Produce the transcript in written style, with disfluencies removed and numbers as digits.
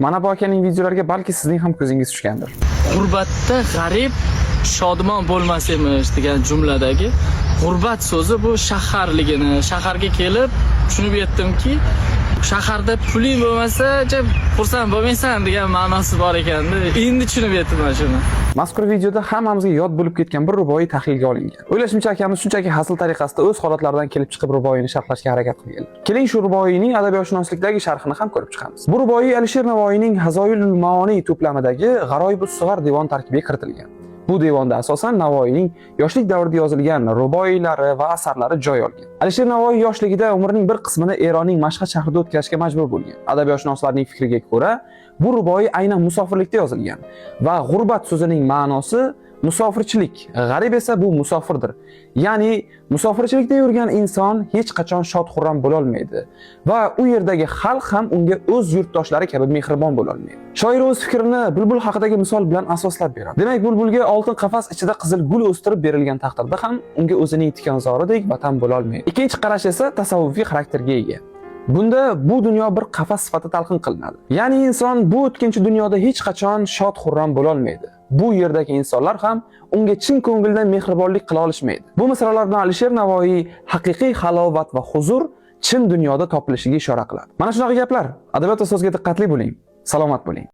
Mana bu akaning videolariga balki sizning ham ko'zingiz tushgandir. G'urbatda g'arib shodmon bo'lmas emish degan jumladagi g'urbat so'zi bu shaharligini, shaharga kelib tushunib yetdimki, shaharda puling bo'lmasa, xursand bo'lmaysan degan ma'nosi bor ekanda. Endi tushunib yetdim mana shuni. Mazkur videoda hammamizga yod bo'lib ketgan bir ruboiy tahlilga olingan. O'ylashimcha, akamiz shunchaki hazil tariqasida o'z holatlaridan kelib chiqib ruboiyni sharhlashga harakat qilganlar. Keling, shu ruboiyning adabiyotshunoslikdagi sharhini ham ko'rib chiqamiz. Bu ruboiy Alisher Navoiyning Hazoyilul Maoni to'plamidagi G'aroyibus Sig'ar devon tarkibiga kiritilgan. Bu devonda asosan Navoiyning yoshlik davrida yozilgan ruboiylari va asarlari joy olgan. Alisher Navoiy yoshligida umrining bir qismini Eronning Mashhad shahrida o'tkazishga majbur bo'lgan. Adabiyotshunoslarning fikriga ko'ra, bu ruboiy aynan musofirlikda yozilgan va g'urbat so'zining ma'nosi musofirchilik, g'arib esa bu musofirdir. Ya'ni musofirchilikda yurgan inson hech qachon shod-xurram bo'lolmaydi va u yerdagi xalq ham unga o'z yurtdoshlari kabi mehribon bo'lolmaydi. Shoir o'z fikrini bulbul haqidagi misol bilan asoslab beradi. Demak, bulbulga oltin qafas ichida qizil gul o'stirib berilgan taqdirda ham unga o'zining tikonzoridek vatan bo'lolmaydi. Ikkinchi qarash esa tasavvufiy xarakterga ega. Bunda bu dunyo bir qafas sifatida talqin qilinadi. Ya'ni inson bu o'tkinchi dunyoda hech qachon shod-xurram bo'lolmaydi. Bu yerdagi insonlar ham unga chin ko'ngildan mehribonlik qila olishmaydi. Bu misralar bilan Alisher Navoiy haqiqiy halovat va huzur chin dunyoda topilishiga ishora qiladi. Mana shunaqa gaplar. Adabiyot va so'zga diqqatli bo'ling. Salomat bo'ling.